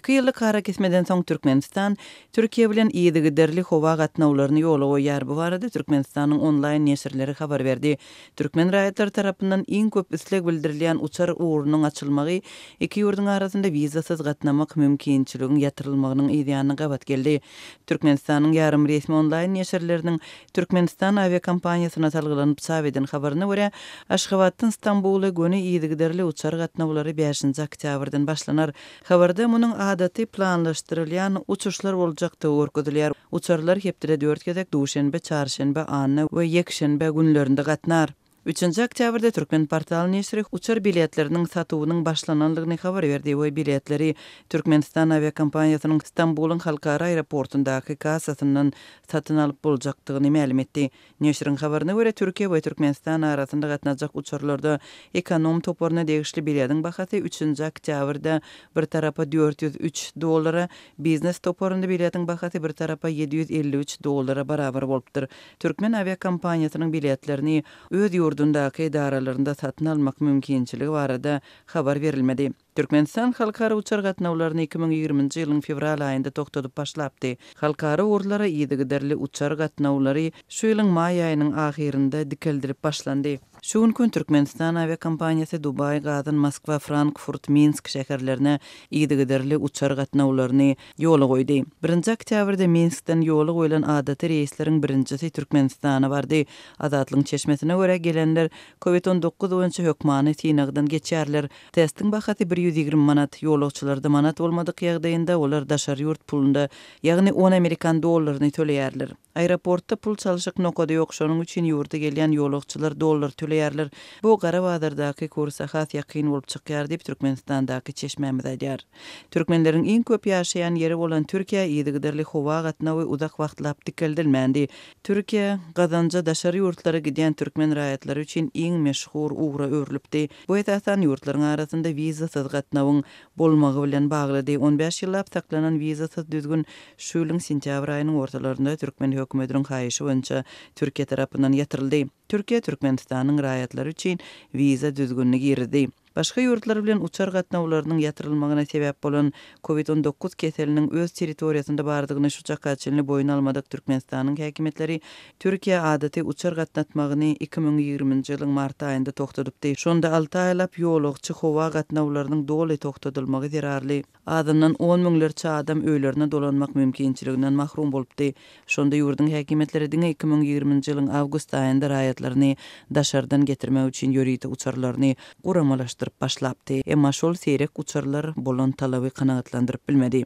Iki ýyllyk arakesmeden soň Türkmenistan Türkiýe bilen yzygiderli howa gatnawlaryny ýola goýýar. Bu barada Türkmenistanyň onlaýn neşirleri habar berdi. Türkmen raýatlary tarapyndan iň köp isleg bildirilýän uçar ugrunyň açylmagy iki ýurduň arasynda wizasyz gatnamak mümkinçiligiň ýatyrylmagynyň yzýanyna gabat geldi. Türkmenistanyň ýarym resmi onlaýn neşirleriniň Türkmenistan awiakompaniýasyna salgylanyp çap eden habaryna görä, Aşgabatdan Stambula göni yzygiderli uçar gatnawlary bäşinji oktýabrdan başlanar. Habarda munuň adaty planlaşdyrylýan uçuşlar boljakdygy görkezilýär. Uçarlar hepdede dört gezek duşenbe, çarşenbe, anna we ýekşenbe günlerinde gatnar. Üçünji oktýabrda Türkmenportal neşiri uçar biletleriniň satuwynyň başlanandygyny habar berdi we biletleri Türkmenistan awiakompaniýasynyň Stambulyň halkara aeroportundaky kassasyndan satyn alyp boljakdygyny mälim etdi. Neşiriň habaryna görä, Türkiýe we Türkmenistan arasynda gatnajak uçarlarda ekonom toparyna degişli bilediň bahasy üçünji oktýabrda bir tarapa 403 dollara, biznes toparynda biletiň bahasy bir tarapa 753 dollara barabar bolupdyr. Türkmen awiakompaniýasynyň biletlerini öz ýurdundaky edaralarynda satyn almak mümkinçiligi barada habar berilmedi. Türkmenistan halkara uçar gatnawlaryny 2020-nji ýylyň fewral aýynda togtadyp başlapdy. Halkara ugurlara yzygiderli uçar gatnawlary şu ýylyň maý aýynyň ahyrynda dikeldilip başlandy. Şu günki gün Türkmenistan awiakompaniýasy Dubaý, Gazan, Moskwa, Frankfurt, Minsk şäherlerine yzygiderli uçar gatnawlaryny ýola goýdy. Birinji oktýabrda Minskden ýola goýlan adaty reýsleriň birinjisi Türkmenistana bardy. Azatlygyň çeşmesine görä, gelenler Covid 19 boýunça hökmany synagdan geçýärler. Testiň bahasy 120 manat, ýolagçylarda manat bolmadyk ýagdaýynda olar daşary ýurt pulunda, ýagny on amerikan dollaryny töleýärler. Aeroportda pul çalşyk nokady ýok, şonuň üçin ýurda gelýän ýolagçylar dollar töleýärler. Bu gara bazardaky kursa has ýakyn bolup çykýar diýip, Türkmenistandaky çeşmämiz aýdýar. Türkmenleriň iň köp ýaşaýan ýeri bolan Türkiýä yzygiderli howa gatnawy uzak wagtlap dikeldilmändi. Türkiýe, gazanja daşary ýurtlara gidýän türkmen raýatlary üçin iň meşhur ugra öwrülipdi. Bu esasan ýurtlaryň arasynda wizasyz gatnawyň bolmagy bilen baglydy. On bäş ýyllap saklanan wizasyz düzgün şu ýylyň sentýabr aýynyň ortalarynda türkmen hökümetiniň haýyşy boýunça Türkiýe tarapyndan ýatyryldy. Türkiýe Türkmenistanyň raýatlary üçin wiza düzgünini girizdi. Başga ýurtlar bilen uçar gatnawlarynyň ýatyrylmagyna sebäp bolan Covid 19 keseliniň öz territoriýasynda bardygyny şu çaka çenli boýun almadyk Türkmenistanyň häkimiýetleri Türkiýä adaty uçar gatnatmagyny 2020-nji ýylyň mart aýynda togtadypdy. Şonda alty aýlap ýolagçy howa gatnawlarynyň doly togtadylmagy zerarly, Azyndan on müňlerçe adam öýlerine dolanmak mümkinçiliginden mahrum bolupdy. Şonda ýurduň häkimiýetleri diňe 2020-nji ýylyň awgust aýynda raýatlaryny daşardan getirmek üçin ýörite uçarlaryny guramalaşdyryp başlapdy. Emma şol seýrek uçarlar bolan talaby kanagatlandyryp bilmedi.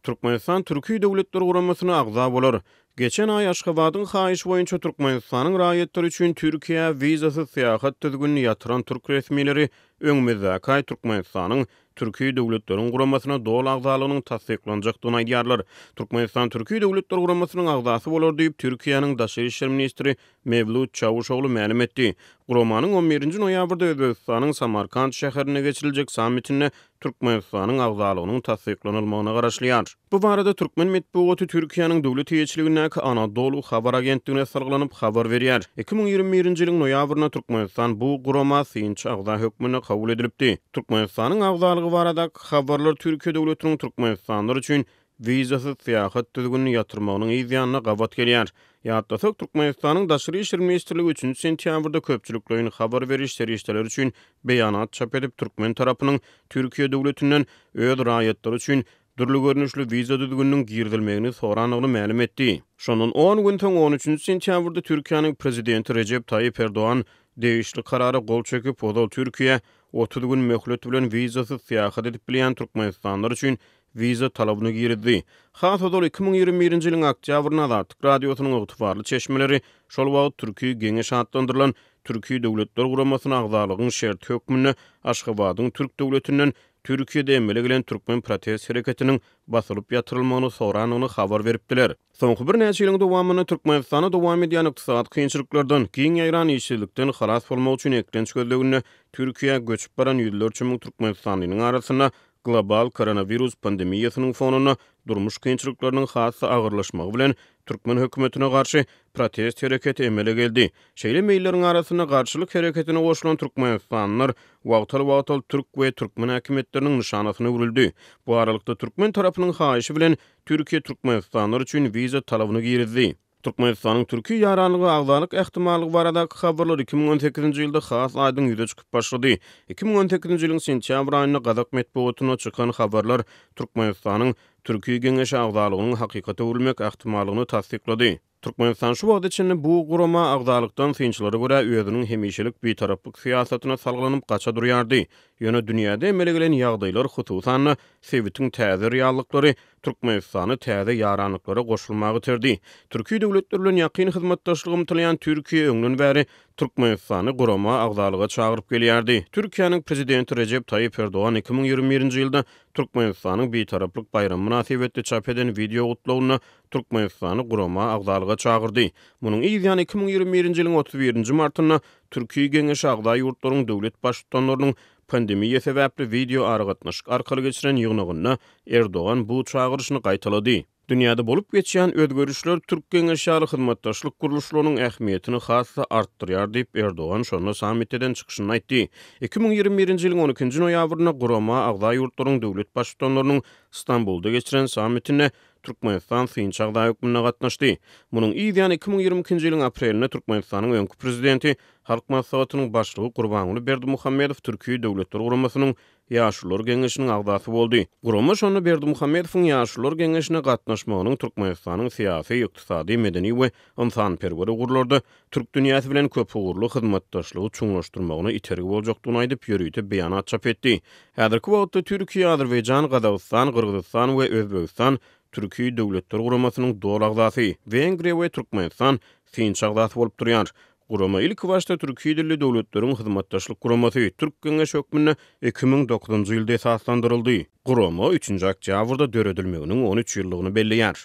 Türkmenistan Türki Döwletler Guramasyna agza bolar. Geçen aý Aşgabadyň haýyşy boýunça Türkmenistanyň raýatlary üçin Türkiýä wizasyz syýahat düzgünini ýatyran türk resmileri öňümizdäki aý Türkmenistanyň Türki Döwletleriň Guramasyna doly agzalygynyň tassyklanjakdygyny aýdýarlar. Türkmenistan Türki Döwletler Guramasynyň agzasy bolar diýip, Türkiýäniň daşary işler ministri Mewlut Çawuşoglu mälim etdi. Guramanyň on birinji noýabrda Özbegistanyň Samarkant şäherinde geçiriljek sammitinde Türkmenistanyň agzalygynyň tassyklanylmagyna garaşylýar. Bu barada türkmen metbugaty Türkiýäniň döwlet eýeçiligindäki Anadolu habar agentligine salgylanyp habar berýär. 2021-nji ýylyň noýabrynda Türkmenistan bu gurama synçy agza hökmünde kabul edilipdi. Türkmenistanyň agzalygy baradaky habarlar Türkiýe döwletiniň türkmenistanlylar üçin wizasyz syýahat düzgünini ýatyrmagynyň yz ýanyna gabat gelýär. Ýatlasak, Türkmenistanyň Daşary işler ministrligi üçünji sentýabrda köpçülikleýin habar beriş serişdeleri üçin beýanat çap edip, türkmen tarapynyň Türkiýe döwletinden öz raýatlary üçin dürli görnüşli wiza düzgüniniň girizilmegini sorandygyny mälim etdi. Şondan on gün soň, on üçünji sentýabrda Türkiýäniň Prezidenti Rejep Taýyp Erdogan degişli karara gol çekip, ozal Türkiýä 30 gün möhlet bilen wizasyz syýahat edip bilýän türkmenistanlylar üçin wiza talabyny girizdi. Has ozal 2021-nji ýylyň oktýabrynda Azatlyk Radiosynyň ygtybarly çeşmeleri şol wagt Türki Geňeş atlandyrylan Türki Döwletler Guramasyna agzalygyň şerti hökmünde Aşgabadyň türk döwletinden Türkiýede emele gelen türkmen protest hereketiniň basylyp ýatyrylmagyny sorandygyny habar beripdiler. Soňky birnäçe ýylyň dowamynda Türkmenistanda dowam edýän ykdysady kynçylyklardan, giň ýaýran işsizlikden halas bolmak üçin eklenç gözleginde Türkiýä göçüp baran ýüzlerçe müň türkmenistanlynyň arasynda global koronawirus pandemiýasynyň fonunda. Durmuş kynçylyklarynyň has-da agyrlaşmagy bilen, türkmen hökümetine garşy protest hereketi emele geldi. Şeýle meýilleriň arasynda garşylyk hereketine goşulan türkmenistanlylar wagtal-wagtal türk we türkmen häkimiýetleriniň nyşanasyna öwrüldi. Bu aralykda, türkmen tarapynyň haýyşy bilen Türkiýe türkmenistanlylar üçin wiza talabyny girizdi. Türkmenistanyň Türki ýaranlyga agzalyk ähtimallygy baradaky habarlar 2018-nji ýylda has aýdyň ýüze çykyp başlady. 2018-nji ýylyň sentýabr aýynda gazak metbugatynda çykan habarlar Türkmenistanyň Türki Geňeşe agzalygynyň hakykata öwrülmek ähtimallygyny tassyklady. Türkmenistan şu wagta çenli bu gurama agzalykdan synçylara görä özüniň hemişelik bitaraplyk syýasatyna salgylanyp gaça durýardy. Ýöne dünýäde emele gelen ýagdaýlar, hususan-da, sebitiň täze reallyklary Türkmenistany täze ýaranlyklara goşulmaga iterdi. Türki döwletler bilen ýakyn hyzmatdaşlyga ymtylýan Türkiýe öňden bäri Türkmenistany gurama agzalyga çagyryp gelýärdi. Türkiýäniň Prezidenti Rejep Taýyp Erdogan 2021-nji ýylda Türkmenistanyň Bitaraplyk baýramy mynasybetli çap eden wideo gutlagynda Türkmenistany gurama agzalyga çagyrdy. Munuň yz ýany 2021-nji ýylyň 31-nji martynda Türki Geňeşe agza ýurtlaryň döwlet Baştutanlarynyň pandemiýa sebäpli wideo aragatnaşyk arkaly geçiren ýygnagynda Erdogan bu çagyryşyny gaýtalady. Dünýäde bolup geçýän özgerişler Türk Geňeşi ýaly hyzmatdaşlyk gurluşlarynyň ähmiýetini has-da artdyrýar diýip, Erdogan şonda sammitde eden çykyşynda aýtdy. 2021-nji ýylyň on ikinji noýabrynda gurama agza ýurtlaryň döwlet Baştutanlarynyň Stambulda geçiren sammitinde Türkmenistan synçy agza hökmünde gatnaşdy. Munuň yz ýany 2022-nji ýylyň aprelinde Türkmenistanyň öňki Prezidenti, Halk Maslahatynyň Başlygy Gurbanguly Berdimuhamedow Türki Döwletler Guramasynyň Ýaşulular geňeşiniň agzasy boldy. Gurama şonda Berdimuhamedowyň Ýaşulular geňeşine gatnaşmagynyň Türkmenistanyň syýasy, ykdysady, medeni we ynsanperwer ugurlarda türk dünýäsi bilen köpugurly hyzmatdaşlygy çuňlaşdyrmagyna itergi boljakdygyny aýdyp, ýörite beýanat çap etdi. Häzirki wagtda Türkiýe, Azerbaýjan, Gazagystan, Gyrgyzystan we Özbegistan Türki Döwletler Guramasynyň doly agzasy, Wengriýa we Türkmenistan synçy agzasy bolup durýar. Gurama ilkibaşda Türki dilli döwletleriň hyzmatdaşlyk guramasy, Türk Geňeşi hökmünde 2009-njy ýylda esaslandyryldy. Gurama üçünji oktýabrda döredilmeginiň 13 ýyllygyny belleýär.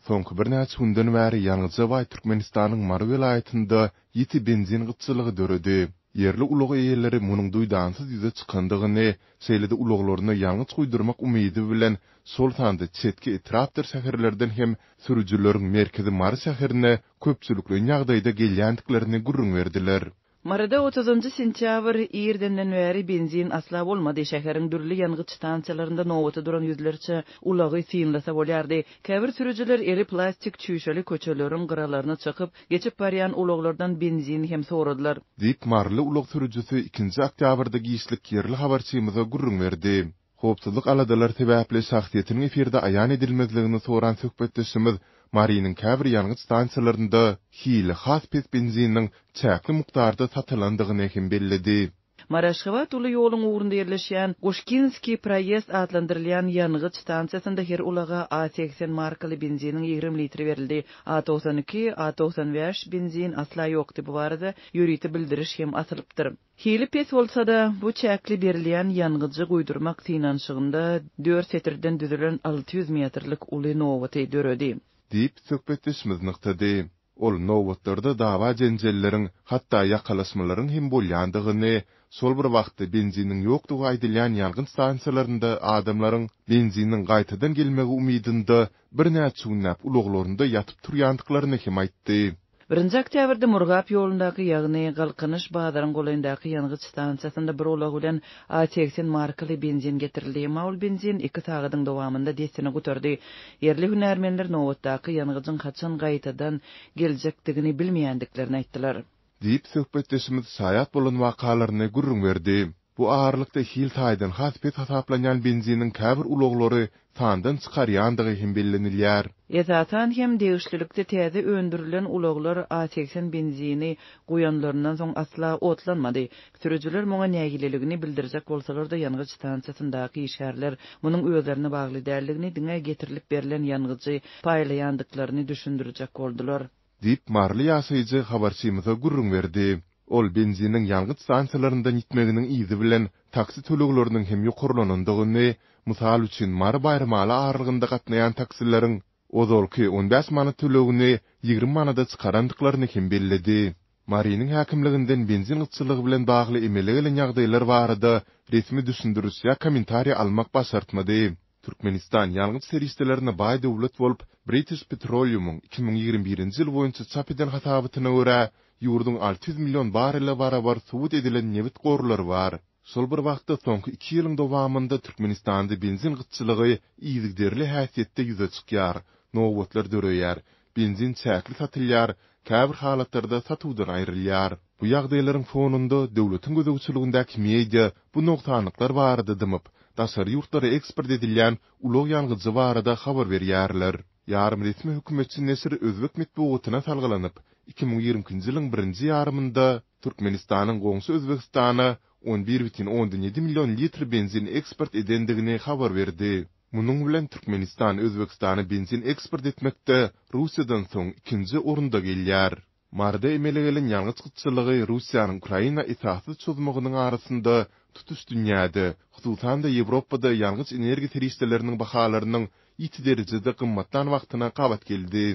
Soňky birnäçe günden bäri ýangyja baý Türkmenistanyň Mary welaýatynda ýiti benzin gytçylygy döredi. Ýerli ulag eýeleri munuň duýdansyz ýüze çykandygyny, şeýle-de ulaglaryna ýangyç guýdurmak umydy bilen şol sanda çetki etrapdyr şäherlerden hem sürüjileriň merkezi Mary şäherine köpçülikleýin ýagdaýda gelýändiklerini gürrüň berdiler. Maryda otuzynjy sentýabr irdenden bäri benzin asla bolmady. Şäheriň dürli ýangyç stansiýalarynda nobata duran ýüzlerçe ulagy synlasa bolýardy. Käbir sürüjiler eli plastik çüýşeli köçeleriň gyralaryna çykyp, geçip barýan ulaglardan benzin hem soradylar. Diýip, maryly ulag sürüjisi ikinji oktýabrda giçlik ýerli habarçymyza gürrüň berdi. Howpsuzlyk aladalary sebäpli şahsyýetiniň efirde aýan edilmezligini soran söhbetdeşimiz Marynyň käbir ýangyç stansiýalarynda hili has pes benziniň çäkli mukdarda satylandygyny hem belledi. Mary-Aşgabat uly ýoluň ugrunda ýerleşýän Guşkinskiý proýezd atlandyrylýan ýangyç stansiýasynda her ulaga A 80 markaly benziniň 20 litri berildi. A 92, A 95 benzin asla ýokdy, bu barada ýörite bildiriş hem asylypdyr. Hili pes bolsa-da, bu çäkli berilýän ýangyjy guýdurmak synanyşygynda dört setirden düzülen 600 metrlik uly nobaty döredi. Diýip, söhbetdeşimiz nygtady. Ol nobatlarda dawa-jenjelleriň, hatda ýakalaşmalaryň hem bolýandygyny, şol bir wagtda benziniň ýokdugy aýdylýan ýangyn stansiýalarynda adamlaryň benziniň gaýtadan gelmegi umydynda birnäçe günläp ulaglarynda ýatyp-turýandyklaryny hem aýtdy. Birinji oktýabrda Murgap ýolundaky, ýagny Galkynyş bazaryň golaýyndaky ýangyç stansiýasynda bir ulag bilen A 80 markaly benzin getirildi. Emma ol benzin iki sagadyň dowamynda dessine gutardy. Ýerli hünärmenler nobatdaky ýangyjyň haçan gaýtadan geljekdigini bilmeýändiklerini aýtdylar. Diýip, söhbetdeşimiz şaýat bolan wakalaryny gürrüň berdi. Bu aralykda hil taýdan has pes hasaplanýan benziniň käbir ulaglary sandan çykarýandygy hem bellenilýär. Esasan hem, degişlilikde täze öndürilen ulaglar A 80 benzini guýanlaryndan soň asla otlanmady. Sürüjiler muňa nägileligini bildirjek bolsalar-da, ýangyç stansiýasyndaky işgärler munuň özlerine bagly däldigini, diňe getirilip berlen ýangyjy paýlaýandyklaryny düşündirjek boldular. Diýip, maryly ýaşaýjy habarçymyza gürrüň berdi. Ol benziniň ýangyç stansiýalaryndan ýitmeginiň yzy bilen taksi tölegleriniň hem ýokarlanandygyny, mysal üçin, Mary-Baýramaly aralygynda gatnaýan taksileriň ozalky on bäş manat tölegini 20 manada çykarandyklaryny hem belledi. Marynyň häkimliginden benzin gytçylygy bilen bagly emele gelen ýagdaýlar barada resmi düşündiriş ýa kommentariý almak başartmady. Türkmenistan ýangyç serişdelerine baý döwlet bolup, British Petroleum-yň 2021-nji ýyl boýunça çap eden hasabatyna görä, ýurduň 600 million barrele barabar subut edilen nebit gorlary bar. Şol bir wagtda, soňky iki ýylyň dowamynda Türkmenistanda benzin gytçylygy yzygiderli häsiýetde ýüze çykýar, nobatlar döreýär, benzin çäkli satylýar, käbir halatlarda satuwdan aýrylýar. Bu ýagdaýlaryň fonunda, döwletiň gözegçiligindäki media bu nogsanlyklar barada dymyp, daşary ýurtlara eksport edilýän ulag ýangyjy barada habar berýärler. Ýarym resmi hökümetçi neşir özbek metbugatyna salgylanyp, 2022-nji ýylyň birinji ýarymynda Türkmenistanyň goňşy Özbegistana on bir bütin ondan ýedi million litr benzin eksport edendigini habar berdi. Munuň bilen Türkmenistan Özbegistana benzin eksport etmekde Russiýadan soň ikinji orunda gelýär. Maryda emele gelen ýangyç gytçylygy Russiýanyň Ukraina esassyz çozmagynyň arasynda tutuş dünýäde, hususan-da Ýewropada ýangyç-energiýa serişdeleriniň bahalarynyň ýiti derejede gymmatlan wagtyna gabat geldi.